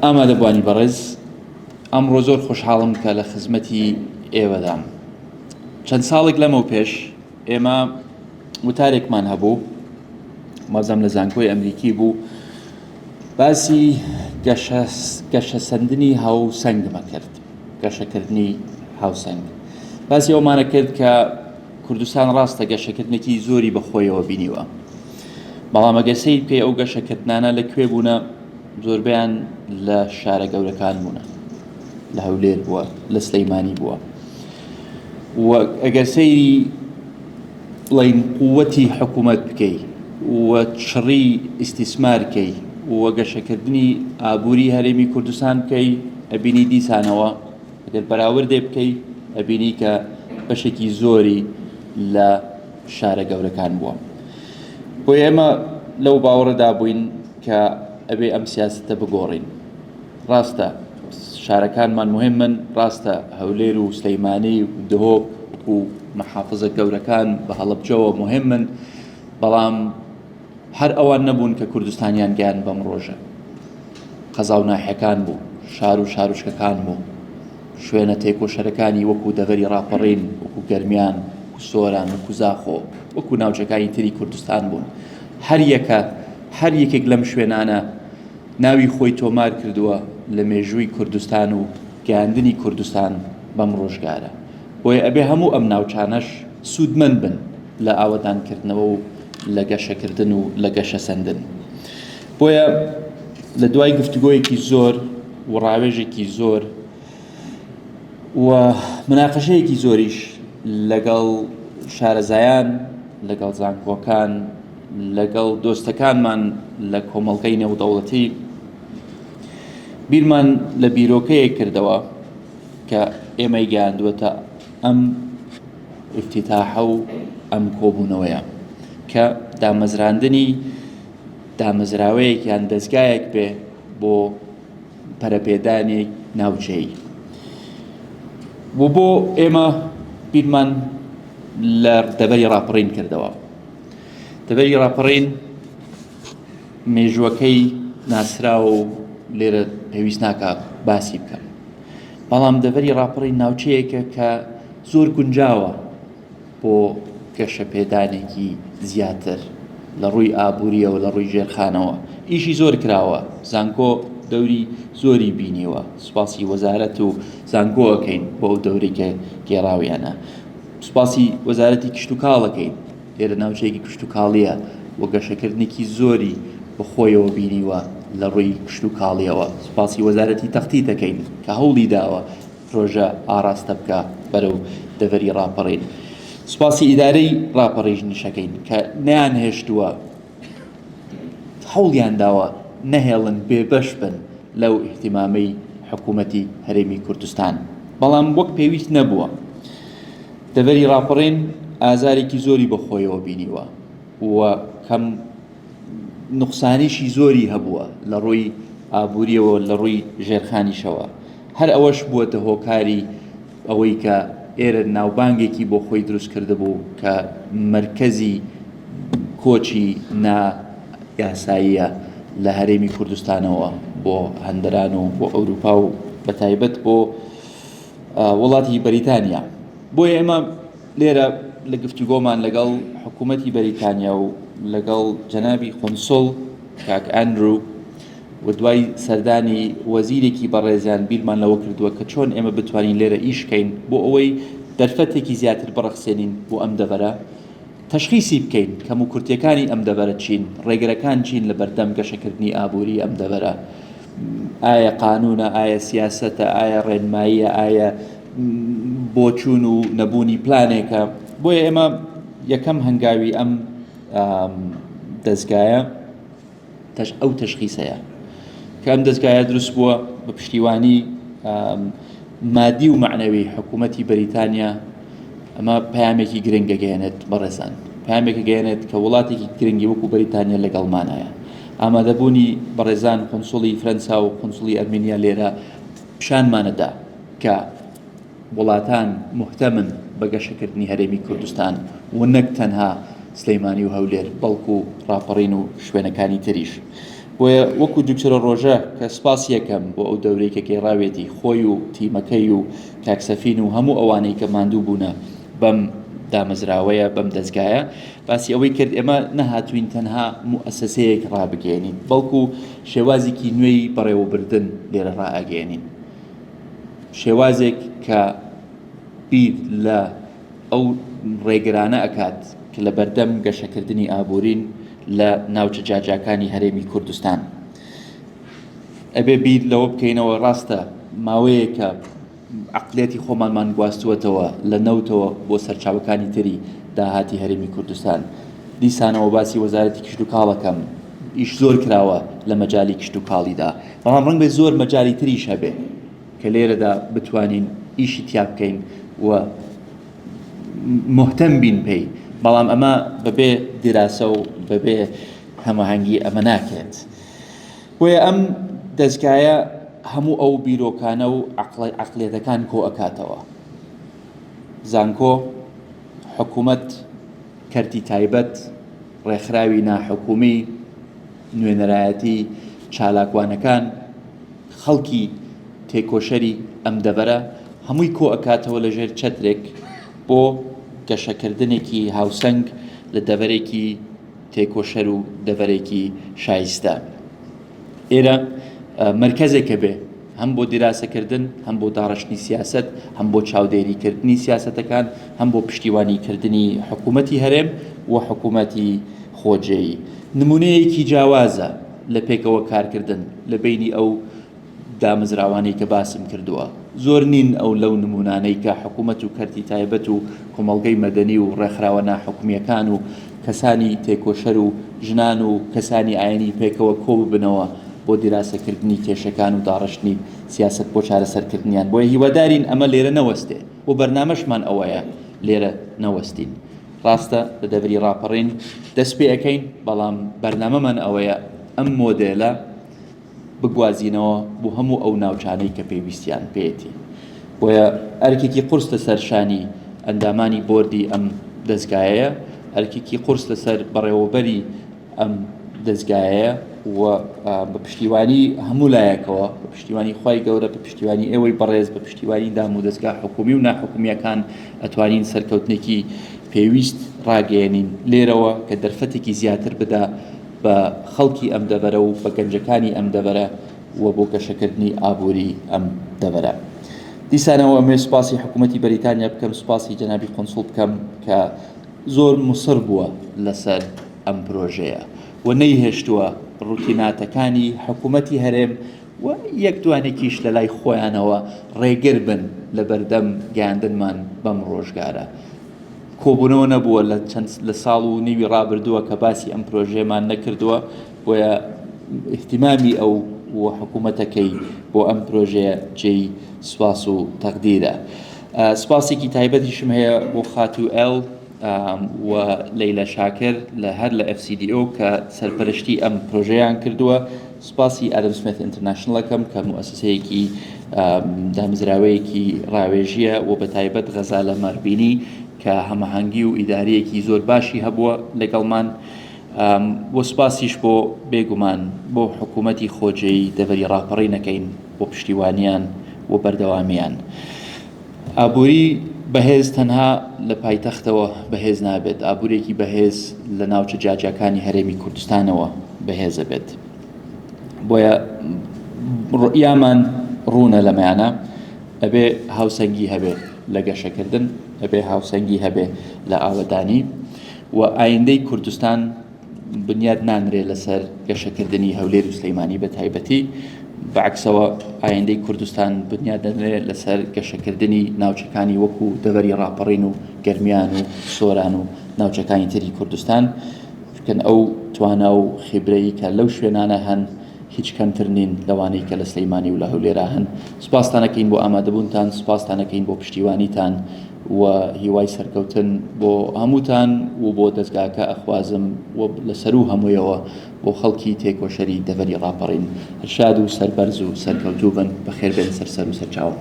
ئامادەبوانی بەڕێز ئەمڕۆ زۆر خۆشحاڵم کە لە خزمەتی ئێوەدام. چەند ساڵێک لەمەو پێش ئێمە وتارێکمان هەبوو مازم لە زانکۆی ئەمریکی بوو باسی گەشەسەندنی هاوسەنگمە کرد گەشەکردنی هاوسەنگ باسی ئەومانە کرد کە کوردستان ڕاستە گەشەکردنێکی زۆری بەخۆیەوە بینیوە بەڵام ئەگەر سەیر بکەی ئەو گەشەکردنانە لە کوێ بوونە زۆربەیان لە شارە گەورەکان بوونە لە هەولێر بووە لە سلەیمانی بووە و ئەگەر سەیری بڵین قووەتی حکوومەت بکەی و چڕی ئیسیسمارکەی و گەشەکردنی ئابووری هەرێمی کوردستان بکەی ئەبینی دیسانەوە ئەگەر بەراوردێ بکەی ئەبینی کە بەشێکی زۆری لە شارە گەورەکان بووە. بۆیە ئێمە لەو باوەڕەدا بووین کە ئەبێ ئەم سیاسەتە بگۆڕین. ڕاستە شارەکانمان مهمن، ڕاستە هەولێر و سلەیمانی و دهۆک و محافزە گەورەکان بە هەڵەبجەوە مهمن، بەڵام هەر ئەوان نەبوون کە کوردستانیان گەیاند بەم ڕۆژە. قەزا و ناحیەکان بوو، شار و شارۆچکەکان بوو، شوێنە تێکۆشەرەکانی وەکو دەڤەری ڕاپەڕین، وەکو گەرمیان، وەکو سۆران، وەکو زاخۆ، وەکو ناوچەکانی تری کوردستان بوون. هەر یەکە، هەر یەکێک لەم شوێنانە ناوی خۆی تۆمار کردووە لە مێژووی کوردستان و گەیاندنی کوردستان بەم ڕۆژگارە. بۆیە ئەبێ هەموو ئەم ناوچانەش سوودمەند بن لە ئاوەدانکردنەوە و لە گەشەکردن و لە گەشەسەندن. بۆیە لە دوای گفتوگۆیەکی زۆر و ڕاوێژێکی زۆر و مناقەشەیەکی زۆریش لەگەڵ شارەزایان، لەگەڵ زانکۆکان، لەگەڵ دۆستەکانمان لە کۆمەڵگەی نێودەوڵەتی بیرمان لە بیرۆکەیەک کردەوە کە ئێمەی گەیاندووەتە ئەم ئیفتیتاحە و ئەم کۆبوونەوەیە کە دامەزراندنی دامەزراوەیەک یان دەزگایەک بێ بۆ پەرەپێدانی ناوچەیی و بۆ ئێمە بیرمان لە دەبەری ڕاپەڕین کردەوە دەبەری ڕاپەڕین مێژووەکەی ناسراوە و لێرە پێویست ناکە باسی بکەم بەڵام دەڤەری ڕاپەڕین ناوچەیەکە کە زۆر گونجاوە بۆ گەشەپێدانێکی زیاتر لە ڕووی ئابووریەوە لە ڕووی ژێرخانەوە ئیشی زۆر کراوە زانکۆ دەوری زۆری بینیوە سوپاسی وەزارەت و زانکۆ ئەکەین بۆ ئەو دەورەی کە گێڕاویانە سوپاسی وەزارەتی کشتوکاڵەکەین لێرە ناوچەیەکی کشتوکاڵییە و گەشەکردنێکی زۆری بەخۆیەوە بینیوە لە ڕووی کشتوکاڵییەوە، سوپاسی وەزارەتی تەختیت دەکەین کە هەوڵی داوە پرۆژە ئاڕاستە بکا بەرەو دەڤەری ڕاپەڕین، سوپاسی ئیدارەی ڕاپەڕینیش ئەکەین کە نەیانهێشتووە هەوڵیان داوە نەهێڵن بێبەش بن لەو ئیهتیمامەی حکوومەتی هەرێمی کوردستان، بەڵام وەک پێویست نەبووە. دەڤەری ڕاپەڕین ئازارێکی زۆری بەخۆیەوە بینیوە و کەم نوقسانیشی زۆری هەبووە لە ڕووی ئابووریەوە لە ڕووی ژێرخانیشەوە هەر ئەوەش بووەتە هۆکاری ئەوەی کە ئێرە ناوبانگێکی بۆ خۆی دروست کردبوو کە مەرکەزی کۆچی نا یاساییە لە هەرێمی کوردستانەوە بۆ هەندەران و بۆ ئەوروپا و بەتایبەت بۆ وڵاتی بەریتانیا. بۆیە ئێمە لێرە لە گفتوگۆمان لەگەڵ حکوومەتی بەریتانیا و لەگەڵ جەنابی قونسڵ کاک ئەندرو و دوای سەردانی وەزیرێکی بەڕێزیان بیرمان لەوە کردووە کە چۆن ئێمە بتوانین لێرە ئیش کەین بۆ ئەوەی دەرفەتێکی زیاتر بڕەخسێنین بۆ ئەم دەڤەرە تەشخیسی بکەین کەموکورتیەکانی ئەم دەڤەرە چین، ڕێگرەکان چین لە بەردەم گەشەکردنی ئابووری ئەم دەڤەرە، ئایا قانوونە، ئایا سیاسەتە، ئایا ڕێنماییە، ئایا بۆچوون و نەبوونی پلانێکە. بۆیە ئێمە یەکەم هەنگاوی ئەم دەزگایە ئەو تەشخیسەیە کە ئەم دەزگایە دروست بووە بە پشتیوانی مادی و مەعنەوی حکوومەتی بەریتانیا ئەمە پەیامێکی گرنگ گەیەنێت بەڕێزان پەیامێک گەیەنێت کە وڵاتێکی گرنگی وەکو بەریتانیا لەگەڵمانایە ئامادەبوونی بەڕێزان قونسوڵی فرەنسا و قونسوڵی ئەرمینیا لێرە پیشانمانەدا کە وڵاتان موهتەمن بە گەشەکردنی هەرێمی کوردستان و نەک تەنها سلیمانی و هەولێر بەڵکو ڕاپەڕین و شوێنەکانی تریش. بۆیە وەکو دکتۆرە ڕۆژە کە سپاسی ئەکەم بۆ ئەو دەورەی کە گێڕاوێتی خۆی و تیمەکەی و کاک سەفین و هەموو ئەوانەی کە ماندوو بوونە بەم دامەزراوەیە بەم دەزگایە باسی ئەوەی کرد ئێمە نەهاتوین تەنها موئەسەسەیەک ڕابگەیەنین بەڵکو شێوازێکی نوێی بەڕێوەبردن لێرە ڕائەگەیەنین شێوازێک کە بیر لە ئەو ڕێگرانە ئەکات کە لە بەردەم گەشەکردنی ئابوورین لە ناوچە جیاجیاکانی هەرێمی کوردستان. ئەبێ بیر لەوە بکەینەوە ڕاستە ماوەیەکە عەقڵیەتی خۆمانمان گواستووەتەوە لە نەوتەوە بۆ سەرچاوەکانی تری داهاتی هەرێمی کوردستان. دیسانەوە باسی وەزارەتی کشتوکاڵەکەم ئیش زۆر کراوە لە مەجالی کشتوکاڵیدا، بەڵام ڕەنگبێ زۆر مەجالی تریش هەبێ. کە لێرەدا بتوانین ئیشی تیا بکەین و مهتەم بین پێی، بەڵام ئەمە بەبێ دیراسە و بەبێ هەماهەنگی ئەمە ناکرێت. بۆیە ئەم دەزگایە هەموو ئەو بیرۆکانە و عەقڵیەتەکان کۆ ئەکاتەوە. زانکۆ، حکوومەت، کەرتی تایبەت، ڕێکخراوی ناحکومی، نوێنەرایەتی چالاکوانەکان، خەڵکی تێکۆشەری ئەم دەڤەرە هەمووی کۆ ئەکاتەوە لە ژێر چەترێک بۆ گەشەکردنێکی هاوسەنگ لە دەڤەرێکی تێکۆشەر و دەڤەرێکی شایستە. ئێرە مەرکەزێکە بێ هەم بۆ دیراسەکردن، هەم بۆ داڕشتنی سیاسەت، هەم بۆ چاودێریکردنی سیاسەتەکان، هەم بۆ پشتیوانیکردنی حکوومەتی هەرێم و حکوومەتی خۆجێیی. نموونەیەکی جیاوازە لە پێکەوە کارکردن لە بەینی ئەو دامەزراوانەی کە باسم کردووە. زۆر نین ئەو لەو نموونانەی کە حکوومەت و کەرتی تایبەت و کۆمەڵگەی مەدەنی و ڕێکخراوە ناحکومییەکان و کەسانی تێکۆشەر و ژنان و کەسانی ئایینی پێکەوە کۆ ببنەوە بۆ دیراسەکردنی کێشەکان و داڕشتنی سیاسەت بۆ چارەسەرکردنیان. بۆیە هیوادارین ئەمە لێرە نەوەستێ و بەرنامەشمان ئەوەیە لێرە نەوەستین. ڕاستە لە دەڤەری ڕاپەڕین دەست پێ ئەکەین، بەڵام بەرنامەمان ئەوەیە ئەم مۆدێلە بگوازینەوە بۆ هەموو ئەو ناوچانەی کە پێویستیان پێیەتی. بۆیە ئەرکێکی قورس لەسەر شانی ئەندامانی بۆردی ئەم دەزگایەیە، ئەرکێکی قورس لەسەر بەڕێوەبەری ئەم دەزگایەیە و بە پشتیوانی هەموو لایەکەوە، بە پشتیوانی خوای گەورە، بە پشتیوانی ئێوەی بەڕێز، بە پشتیوانی دام و دەزگا حکوومی و ناحکومییەکان ئەتوانین سەرکەوتنێکی پێویست ڕاگەیەنین لێرەوە کە دەرفەتێکی زیاتر بدا بە خەڵکی ئەم دەڤەرە و بە گەنجەکانی ئەم دەڤەرە و بۆ گەشەکردنی ئابووری ئەم دەڤەرە. دیسانەوە ئەمەوێ سوپاسی حکوومەتی بەریتانیا بکەم، سوپاسی جەنابی قونسوڵ بکەم کە زۆر موسڕ بووە لەسەر ئەم پرۆژەیە و نەیهێشتووە ڕوتیناتەکانی حکوومەتی هەرێم و یەک دوانێکیش لە لای خۆیانەوە ڕێگر بن لە بەردەم گەیاندنمان بەم ڕۆژگارە. کۆبوونەوە نەبووە لە چەند لە ساڵ و نیوی ڕابردووە کە باسی ئەم پرۆژەیەمان نەکردووە، بۆیە ئیهتیمامی ئەو و حکوومەتەکەی بۆ ئەم پرۆژەیە جێی سوپاس و تەقدیرە. سوپاسێکی تایبەتیشم هەیە بۆ خاتوو ئێل و لەیلا شاکر لە هەر لە FCDO کە سەرپەرشتی ئەم پرۆژەیان کردووە. سوپاسی ئادەم سمیت ئینتەرناشنڵ ئەکەم کە موئەسەسەیەکی دامەزراوەیەکی ڕاوێژییە و بە تایبەت غەزالە مەربینی کە هەماهەنگی و ئیداریەکی زۆر باشی هەبووە لەگەڵمان و سوپاسیش بۆ بێگومان بۆ حکوومەتی خۆجێی دەڤەری ڕاپەڕینەکەین بۆ پشتیوانیان و بەردەوامیان. ئابووری بەهێز تەنها لە پایتەختەوە بەهێز نابێت، ئابوورێکی بەهێز لە ناوچە جیاجیاکانی هەرێمی کوردستانەوە بەهێزە بێت. بۆیە ڕوئیامان ڕوونە لەمەیانە ئەبێ هاوسەنگی هەبێ لە گەشەکردن، ئەبێ هاوسەنگی هەبێ لە ئاوەدانی و ئایندەی کوردستان بنیاد نانرێ لەسەر گەشەکردنی هەولێر و سلەیمانی بە تایبەتی، بەعکسەوە ئایندەی کوردستان بنیاد دەنرێ لەسەر گەشەکردنی ناوچەکانی وەکو دەڤەری ڕاپەڕین و گەرمیان و سۆران و ناوچەکانی تری کوردستان، چونکە ئەو توانا و خیبرەی کە لەو شوێنانە هەن هیچ کەمتر نین لەوانەی کە لە سلەیمانی و لە هەولێرا هەن. سوپاستان ئەکەین بۆ ئامادەبوونتان، سوپاستان ئەکەین بۆ پشتیوانیتان و هیوای سەرکەوتن بۆ هەمووتان و بۆ دەزگاکە ئەخوازم و لە سەروو هەموویەوە بۆ خەڵکی تێکۆشەری دەڤەری ڕاپەڕین. هەر شاد و سەربەرز و سەرکەوتوو بن. بەخێربێن سەر سەر و سەرچاوم.